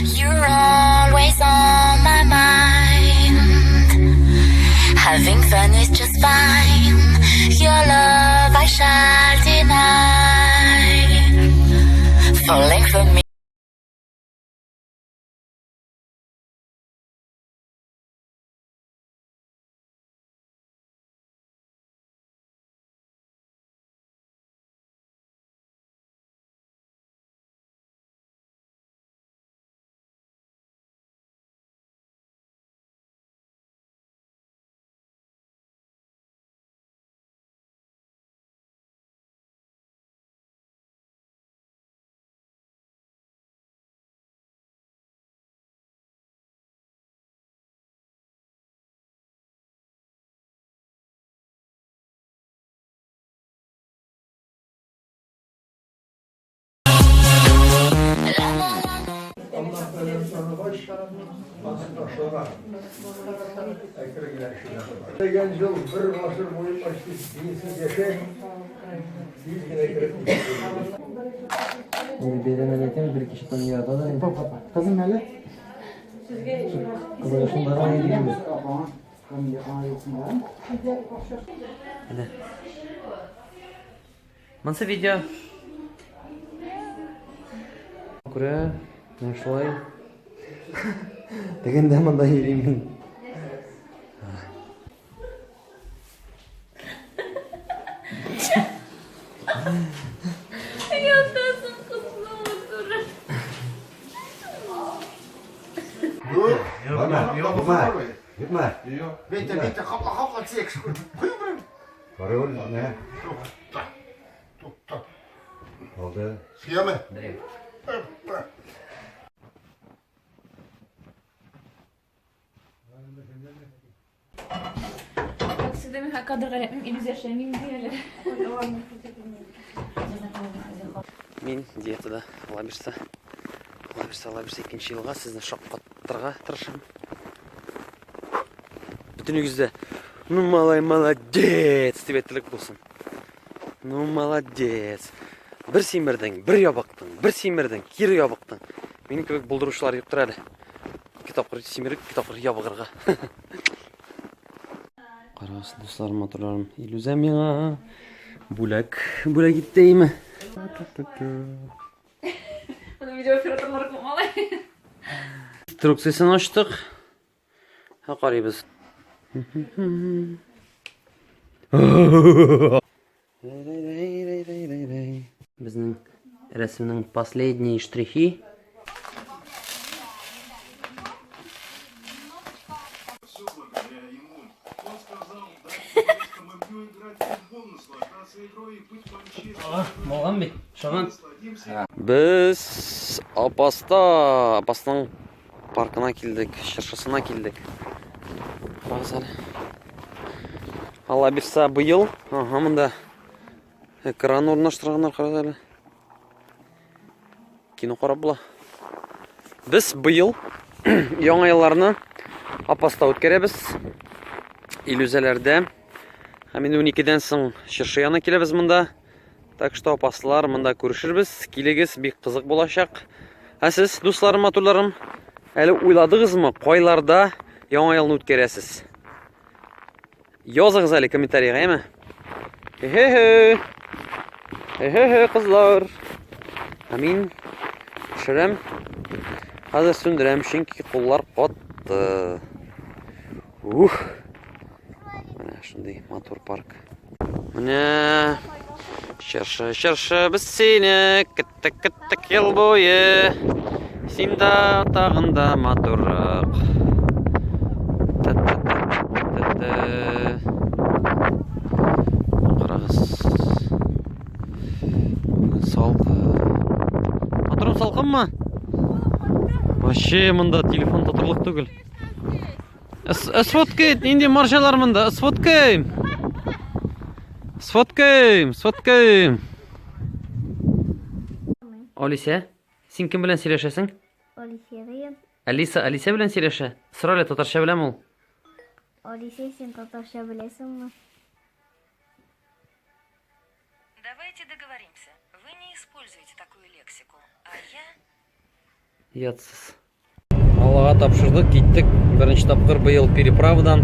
You're always on my mind. Having fun is just fine. Your love I shall deny. Falling for me. Дигән ел бер гасыр буе почти динсез яшәп, тиз генә кереп китте. Инде бәйрәм әле әйтәм, бер кеше там ярата да. Кызым әле. Кызыгы шунда гына иде инде. Менә. Монсы видео. Күрә, менә шулай. Тегендә монда йөрим мин. Ятасың кызның туры. Юкма, юкма. Бите, бите, капла, капла, тек. Каравыл, не? Тукта. Тукта. Алды. Съеме. Как всегда, мин кадрга эләкмим, Илүзә яшәмим ди әле. Мин диетада, Алла бирсә. Алла бирсә, Алла бирсә, икенче елга сезне шаккатырга тырышам. Бөтенегез дә, ну малай, молодец, дип әйтерлек булсын. Ну молодец. Бер симердең, бер ябыктың, бер симердең, кире ябыктың. Минем кебек булдыручылар юктыр әле. Ике тапкыр симереп, ике тапкыр ябыгырга. Карагыз, дусларым, матурларым. Илүзә миңа бүләк бүләк итте име? Моны видео операторлар күп малай. Инструкциясен ачтык. Һә, карыйбыз. Безнең рәсемнең последние штрихи. Булган бит, шаган. Без Апаста, Апасның паркына килдек, чыршысына килдек. Карагыз әле. Алла бирса, быел, ага, монда экран урнаштырганнар, карагыз әле. Кино карап була. Без быел яңа елларны Апаста үткәрәбез. Илүзәләрдә. Һәм инде 12-дән соң чыршы янына киләбез монда. Так что, апаслар, монда күрешербез. Килегез, бик кызык булачак. Ә сез, дусларым, матурларым, әле уйладыгызмы, кайларда яңа елны үткәрәсез? Языгыз әле комментарийга, әйме? Эхе-хе. Эхе-хе, кызлар. Ә мин төшерәм. Хәзер сүндерәм, чөнки куллар катты. Ух. Менә шундый матур парк. Менә чыршы, чыршы, без сине көттек, көттек ел буе. Син дә тагын да матуррак. Карагыз. Бүген салкын. Матурым салкынмы? Вообще монда телефон тотырлык түгел. Сфоткай, нинди маржалар монда? Сфоткай. Сфоткай, сфоткай. Алисә, син кем белән сөйләшәсең? Алисә белән. Алиса, Алисә белән сөйләшә. Сора әле, татарча беләме ул? Алисә, син татарча беләсеңме? Давайте договоримся. Вы не используете такую лексику, а я... Ятсыз. Аллага тапшырдык, киттек. Беренче тапкыр быел переправадан.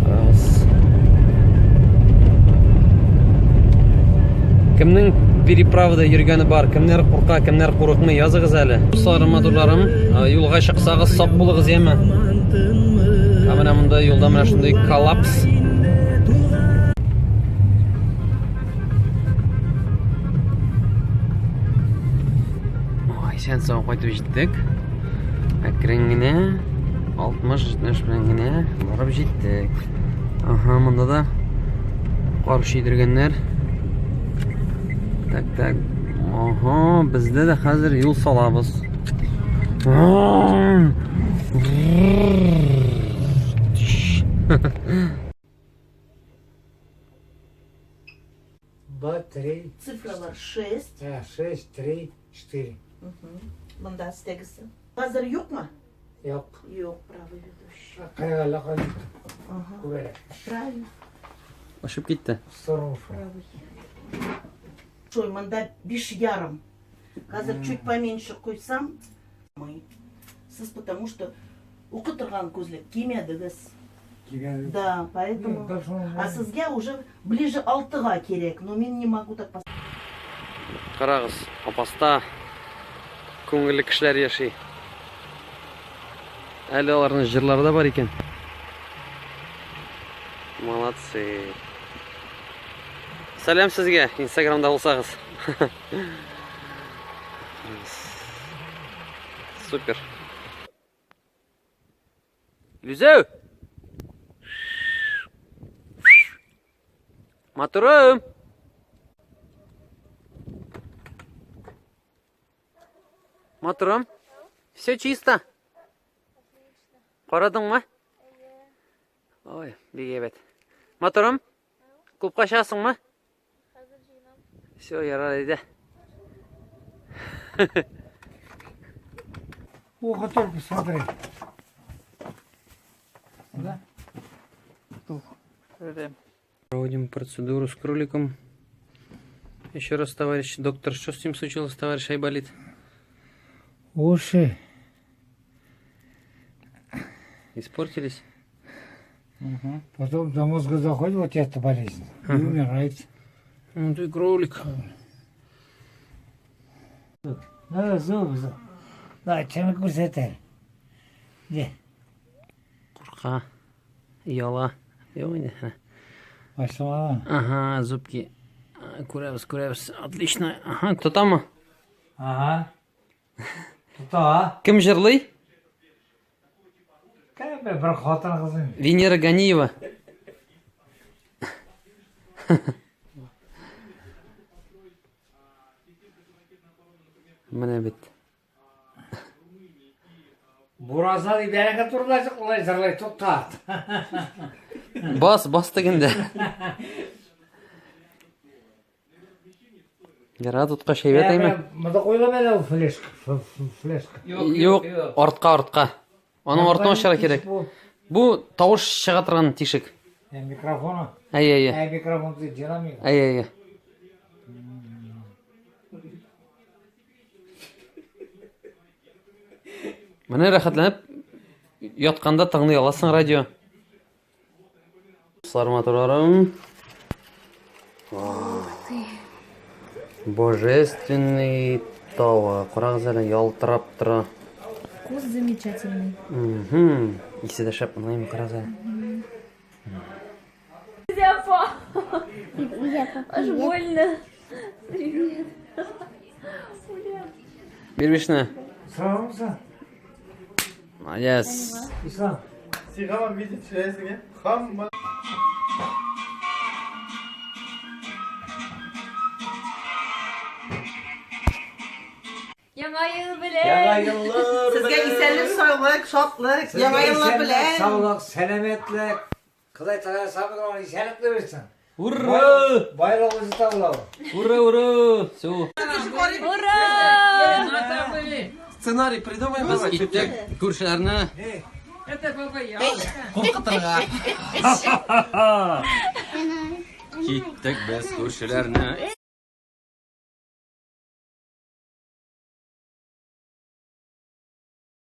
Раз. Кемнең переправада йөргәне бар, кемнәр курка, кемнәр курыкмый, языгыз әле. Дусларым, матурларым, юлга чыксагыз, сак булыгыз, яме. Ә менә монда юлда менә шундый коллапс. Ой, исән сау кайтып җиттек. Әкрен генә 60-70 белән генә барып җиттек. Ага, монда да кар чөйдергәннәр. Так, так. Ага, бездә дә хәзер юл салабыз. Два, три. Цифралар 6. Да, 6, 3, 4. Монда стегесе. Хәзер юкмы? Юк. Юк, правый ведущий. Кайгала калды. Күбәрәк. Правильно. Очып китте. Сторону. Правый. Шой, монда 5 ярым. Хәзер чуть поменьше куйсам, мы. Сез потому что укый торган күзлек кимәдегез. Кигән. Да, поэтому... Ну, А сезгә уже ближе алтыга кирәк, но мин не могу так Карагыз, Апаста күңелле кешеләр яши. Әле аларның җырлары да бар икән. Молодцы. Сәлам сезгә, Инстаграмда булсагыз. Супер. Лүзәү! Матурым! Матурым, все чисто. Карадыңмы? Ой, бик әйбәт. Матурым, клубка чыгасыңмы? Хәзер җыенам. Все, ярар әйдә. Ухо только смотри. Да? Проводим процедуру с кроликом. Еще раз, товарищ доктор, что с ним случилось, товарищ Айболит? Уши. Испортились? Потом до мозга доходит вот эта болезнь. И умирает. Ну ты кролик. Надо зубы. Да, чем күрсәтер. Де. Курка. Яла. Юк инде. Башлама. Ага, зубки. Күрәбез, күрәбез. Отлично. Ага, тотамы? Ага. Тота. Кем җырлый? Кем бер хатын кызын. Венера Ганиева. Менә бит. Буразна дип бәрәңге турында җырлый, җырлый, туктат. Бас, бас дигәндә. Яра тоткач әйбәт әйме? Монда куелам әле ул флешка, флешка. Юк, артка, артка. Аның артына ачарга кирәк. Бу тавыш чыга торган тишек. Ә микрофоны? Әйе, әйе. Ә микрофон динамик. Әйе, әйе. Менә рәхәтләнеп ятканда тыңлый аласың радио. Дуслар, матурларым. Божественный тава. Карагыз әле, ялтырап тора. Вкус замечательный. Угу. Исе дә шәп, мына карагыз әле. Зяпа. Привет. Аж больно. Привет. Бир бишне. Саумысың? Молодец. Ислам. Сиңа видео төшерәсең, һәм Яңа ел белән. еллар. Сезгә исәнлек, саулык, шатлык, яңа еллар белән. Саулык, сәламәтлек. Ходай Тәгалә сабыр исәнлекле бирсен. Ура! Байлык үзе табыла. Ура, ура! Все. Ура! Сценарий придумаем. Без киттек күршеләрне куркытырга. Киттек без күршеләрне.